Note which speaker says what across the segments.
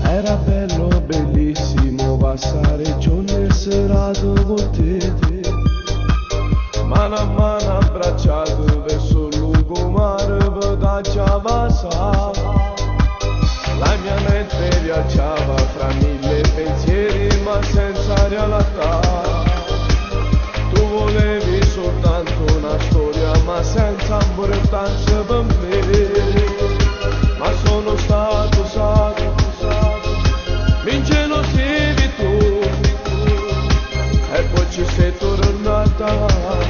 Speaker 1: Era bello, bellissimo passare giorni e serate con te. Mano a mano abbracciato verso il lungomare per passare. La mia mente viaggiava fra mille pensieri ma senza realtà. Tu volevi soltanto una storia ma senza importanza per me. Ma sono stato usato, mi ingelosivi tu e poi ci sei tornata.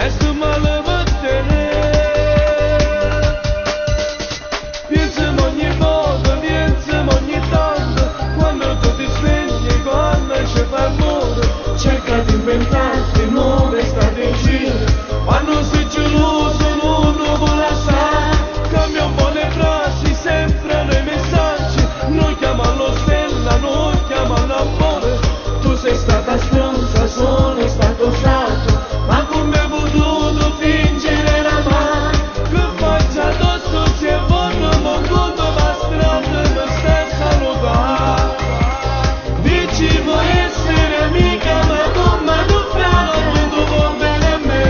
Speaker 1: E sto male per te. Piensami ogni volta, piensami ogni tanto, quando tu ti svegli, quando ci fai amore, cerca di inventarti nuove strategie, quando sei geloso non lo puoi lasciare, cambia un po' le frasi, sempre nei messaggi, noi chiamalo stella, noi chiamalo amore, tu sei stata stronza, sono stato stato, ma come hai potuto fingere la Che faccia addosso si è volto, ma conto ma strada mi stai salutando. Dici vuoi essere amica, ma come tu fai, tu vuoi bene a me.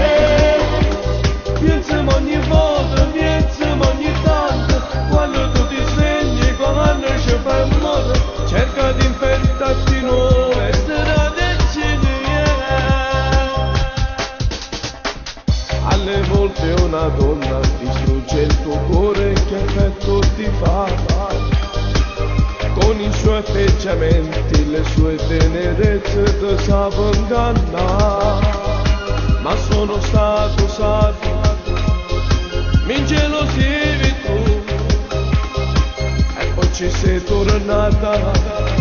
Speaker 1: Pensiamo ogni volta, pensiamo ogni tanto, quando tu ti svegli, quando ci fai amore, cerca di inventarti nuove strategie. Alle volte una donna distrugge il tuo cuore, che effetto ti fa? Con i suoi atteggiamenti, le sue tenerezze ti sa ingannare. Ma sono stato usato, mi ingelosivi tu e poi ci sei tornata.